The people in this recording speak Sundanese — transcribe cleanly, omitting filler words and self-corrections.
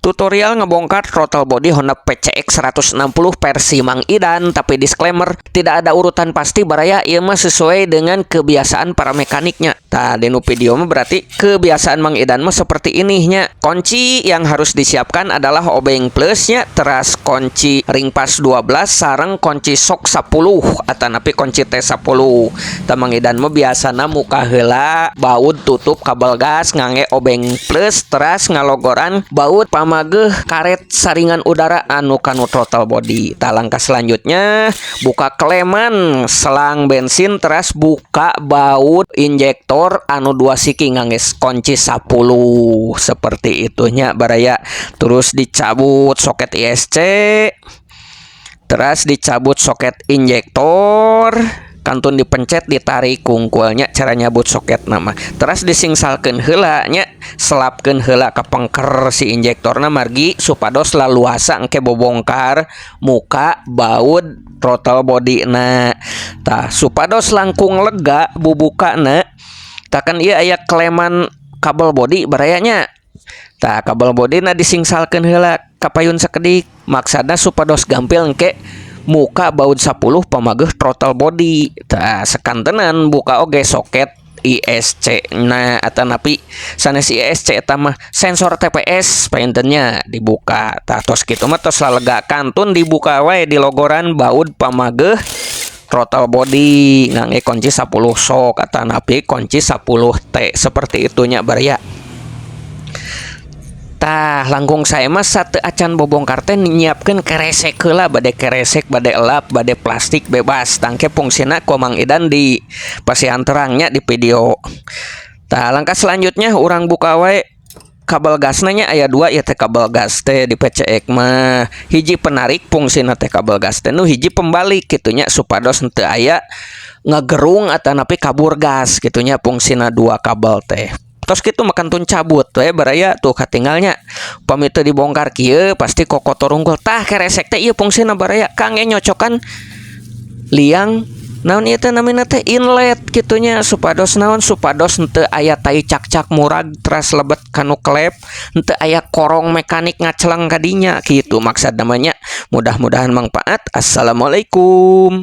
Tutorial ngebongkar throttle body Honda PCX 160 versi Mang Idan. Tapi disclaimer, tidak ada urutan pasti, baraya. Ieu mah sesuai dengan kebiasaan para mekaniknya. Tah, dinu video mah berarti kebiasaan Mang Idan mah seperti ini nya. Kunci yang harus disiapkan adalah obeng plusnya, teras kunci ring pas 12 sareng kunci sok 10 atanapi kunci T10. Tah, Mang Idan mah biasana muka heula baut tutup kabel gas ngangge obeng plus, teras ngalogoran baut pamageuh karet saringan udara anu kanu throttle body. Tah, langkah selanjutnya buka kleman selang bensin, teras buka baut injektor anu dua siki ngangge kunci 10, seperti itunya, baraya. Terus dicabut soket ISC, teras dicabut soket injektor, kantun dipencet ditarik kungkulnya cara nyabut soket nama. Terus disingsalkeun heula nya, selapkeun heula ka pengker si injektorna, margi supados laluasa engke bobongkar muka baut throttle body na. Tah, supados langkung lega bubukana. Tah, kan ieu aya kleman kabel body, baraya nya. Tah, kabel body na disingsalkeun heula kapayun sakedik, maksadna supados gampil engke muka baut 10 pamageuh throttle body. Tah, sakantenan buka oge soket ISC na atanapi sanes ISC, eta mah sensor TPS paintennya dibuka. Tah, tos kitu mah tos lalega, kantun dibuka wae di logoran baut pamageuh throttle body ngangge kunci 10 sok atanapi kunci 10 T, seperti itunya, baraya. Tah, langkung saya mah satu acan bobongkar teh nyiapkeun keresek heula, bade keresek, bade elap, bade plastik, bebas. Tah, engke fungsina ku Mang Idan di pasihan terangnya di video. Tah, langkah selanjutnya urang buka wae kabel gasna nya. Aya dua ya teh kabel gas teh di PCX mah. Hiji penarik fungsina teh kabel gas teh, nu hiji pembalik kitunya, supados henteu aya ngegerung atanapi kabur gas kitunya fungsina dua kabel teh. Tos kitu mah kantun cabut we, baraya. Tuh, katinggalnya pami teu dibongkar kieu pasti kokotor unggul. Tah, keresek teh ieu fungsina, baraya, kangge nyocokan liang naon ieu teh namina teh, inlet kitunya, supados naon, supados henteu aya tai cakcak murag teras lebet kanu klep, henteu aya korong mekanik ngacelang kadinya kitu maksud namanya. Mudah-mudahan manfaat. Assalamualaikum.